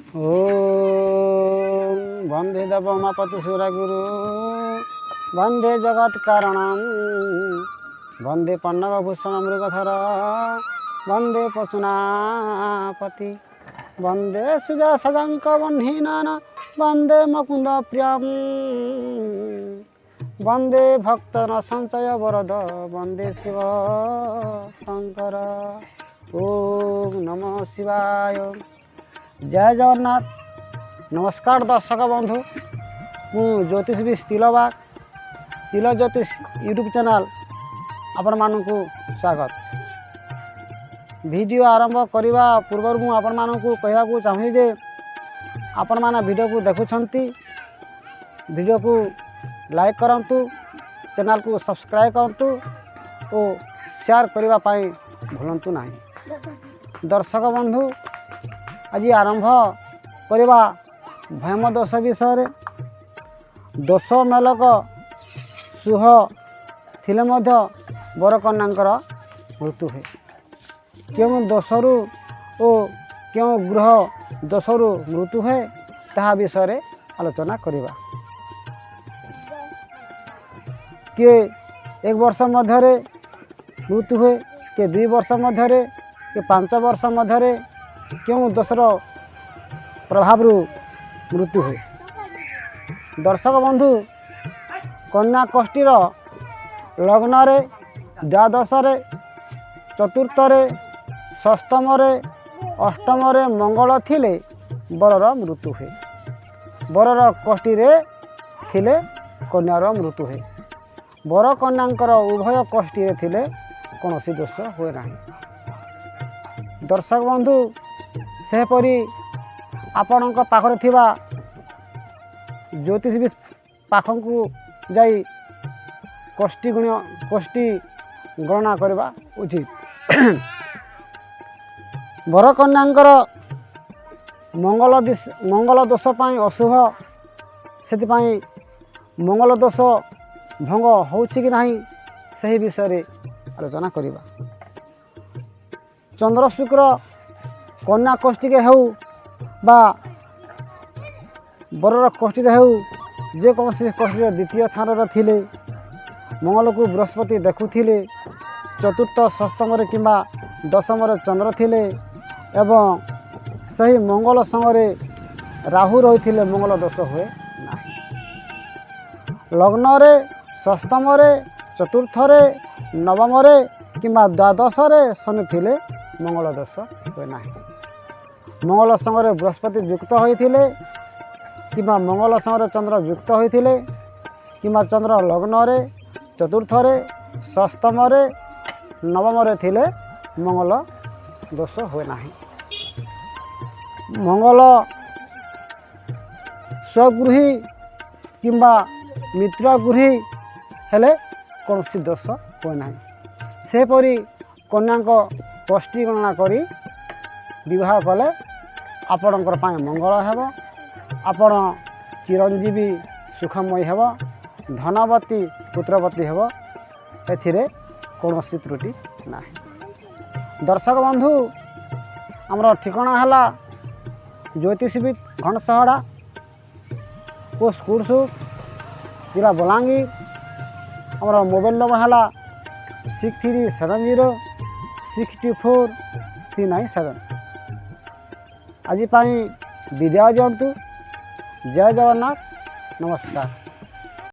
ଓଁ ବନ୍ଦେ ଦେବମାପତି ସୁରଗୁରୁ, ବନ୍ଦେ ଜଗତ କାରଣମ୍, ବନ୍ଦେ ପନ୍ନଗଭୂଷଣ ମୃଗଧର, ବନ୍ଦେ ପଶୁନାପତି, ବନ୍ଦେ ସୁଜା ସଜଙ୍କ ବହ୍ନିନାନ, ବନ୍ଦେ ମୁକୁନ୍ଦ ପ୍ରିୟମ୍, ବନ୍ଦେ ଭକ୍ତନ ସଞ୍ଚୟ ବରଦ, ବନ୍ଦେ ଶିବ ଶଙ୍କର। ଓଁ ନମଃ ଶିବାୟ। ଜୟ ଜଗନ୍ନାଥ। ନମସ୍କାର ଦର୍ଶକ ବନ୍ଧୁ, ମୁଁ ଜ୍ୟୋତିଷ ବି ତିଲବାଗ, ତିଲ ଜ୍ୟୋତିଷ ୟୁଟ୍ୟୁବ୍ ଚ୍ୟାନେଲ୍ ଆପଣମାନଙ୍କୁ ସ୍ୱାଗତ। ଭିଡ଼ିଓ ଆରମ୍ଭ କରିବା ପୂର୍ବରୁ ମୁଁ ଆପଣମାନଙ୍କୁ କହିବାକୁ ଚାହୁଁଛି ଯେ ଆପଣମାନେ ଭିଡ଼ିଓକୁ ଦେଖୁଛନ୍ତି, ଭିଡ଼ିଓକୁ ଲାଇକ୍ କରନ୍ତୁ, ଚ୍ୟାନେଲ୍କୁ ସବସ୍କ୍ରାଇବ୍ କରନ୍ତୁ ଓ ସେୟାର କରିବା ପାଇଁ ଭୁଲନ୍ତୁ ନାହିଁ। ଦର୍ଶକ ବନ୍ଧୁ, ଆଜି ଆରମ୍ଭ କରିବା ଭୈମ ଦୋଷ ବିଷୟରେ। ଦୋଷ ମେଲକ ସୁହ ଥିଲେ ମଧ୍ୟ ବରକନ୍ୟାଙ୍କର ମୃତ୍ୟୁ ହୁଏ। କେଉଁ ଦୋଷରୁ ଓ କେଉଁ ଗ୍ରହ ଦୋଷରୁ ମୃତ୍ୟୁ ହୁଏ ତାହା ବିଷୟରେ ଆଲୋଚନା କରିବା। କିଏ 1 ବର୍ଷ ମଧ୍ୟରେ ମୃତ୍ୟୁ ହୁଏ, କିଏ 2 ବର୍ଷ ମଧ୍ୟରେ, କିଏ 5 ବର୍ଷ ମଧ୍ୟରେ, କେଉଁ ଦୋଷର ପ୍ରଭାବରୁ ମୃତ୍ୟୁ ହୁଏ। ଦର୍ଶକ ବନ୍ଧୁ, କନ୍ୟା କୋଷ୍ଠୀର ଲଗ୍ନରେ, ଦ୍ୱାଦଶରେ, ଚତୁର୍ଥରେ, ଷଷ୍ଠମରେ, ଅଷ୍ଟମରେ ମଙ୍ଗଳ ଥିଲେ ବରର ମୃତ୍ୟୁ ହୁଏ। ବରର କୋଷ୍ଠୀରେ ଥିଲେ କନ୍ୟାର ମୃତ୍ୟୁ ହୁଏ। ବର କନ୍ୟାଙ୍କର ଉଭୟ କୋଷ୍ଠୀରେ ଥିଲେ କୌଣସି ଦୋଷ ହୁଏ ନାହିଁ। ଦର୍ଶକ ବନ୍ଧୁ, ସେହିପରି ଆପଣଙ୍କ ପାଖରେ ଥିବା ଜ୍ୟୋତିଷ ପାଖକୁ ଯାଇ କୋଷ୍ଠୀ ଗୁଣ କୋଷ୍ଠୀ ଗଣନା କରିବା ଉଚିତ। ବରକନ୍ୟାଙ୍କର ମଙ୍ଗଳ ଦୋଷ ପାଇଁ ଅଶୁଭ, ସେଥିପାଇଁ ମଙ୍ଗଳ ଦୋଷ ଭଙ୍ଗ ହେଉଛି କି ନାହିଁ ସେହି ବିଷୟରେ ଆଲୋଚନା କରିବା। ଚନ୍ଦ୍ର ଶୁକ୍ର କନ୍ୟା କୋଷ୍ଠୀରେ ହେଉ ବା ବରର କୋଷ୍ଠୀରେ ହେଉ, ଯେକୌଣସି କୋଷ୍ଠୀର ଦ୍ୱିତୀୟ ସ୍ଥାନରେ ଥିଲେ, ମଙ୍ଗଳକୁ ବୃହସ୍ପତି ଦେଖୁଥିଲେ, ଚତୁର୍ଥ ଷଷ୍ଠମରେ କିମ୍ବା ଦଶମରେ ଚନ୍ଦ୍ର ଥିଲେ ଏବଂ ସେହି ମଙ୍ଗଳ ସଙ୍ଗରେ ରାହୁ ରହିଥିଲେ ମଙ୍ଗଳ ଦୋଷ ହୁଏ ନାହିଁ। ଲଗ୍ନରେ, ଷଷ୍ଠମରେ, ଚତୁର୍ଥରେ, ନବମରେ କିମ୍ବା ଦ୍ୱାଦଶରେ ଶନି ଥିଲେ ମଙ୍ଗଳ ଦୋଷ ହୁଏ ନାହିଁ। ମଙ୍ଗଳ ସଙ୍ଗରେ ବୃହସ୍ପତି ଯୁକ୍ତ ହୋଇଥିଲେ କିମ୍ବା ମଙ୍ଗଳ ସଙ୍ଗରେ ଚନ୍ଦ୍ର ଯୁକ୍ତ ହୋଇଥିଲେ କିମ୍ବା ଚନ୍ଦ୍ର ଲଗ୍ନରେ, ଚତୁର୍ଥରେ, ଷଷ୍ଠମରେ, ନବମରେ ଥିଲେ ମଙ୍ଗଳ ଦୋଷ ହୁଏ ନାହିଁ। ମଙ୍ଗଳ ସ୍ୱଗୃହୀ କିମ୍ବା ମିତ୍ରଗୃହୀ ହେଲେ କୌଣସି ଦୋଷ ହୁଏ ନାହିଁ। ସେହିପରି କନ୍ୟାଙ୍କ କୋଷ୍ଠୀ ଗଣନା କରି ବିବାହ କଲେ ଆପଣଙ୍କର ପାଇଁ ମଙ୍ଗଳ ହେବ, ଆପଣ ଚିରଞ୍ଜୀବୀ ସୁଖମୟ ହେବ, ଧନବତୀ ପୁତ୍ରବତୀ ହେବ, ଏଥିରେ କୌଣସି ତ୍ରୁଟି ନାହିଁ। ଦର୍ଶକ ବନ୍ଧୁ, ଆମର ଠିକଣା ହେଲା ଜ୍ୟୋତିଷବିଦ ଘଣ୍ଟସହଡ଼ା, ପୋଷ୍ଟ କୁଡ଼ସୁ, ଜିଲ୍ଲା ବଲାଙ୍ଗୀର। ଆମର ମୋବାଇଲ୍ ନମ୍ବର ହେଲା 6370 64 397। ଆଜି ପାଇଁ ବିଦାୟ ଦିଅନ୍ତୁ। ଜୟ ଜଗନ୍ନାଥ। ନମସ୍କାର।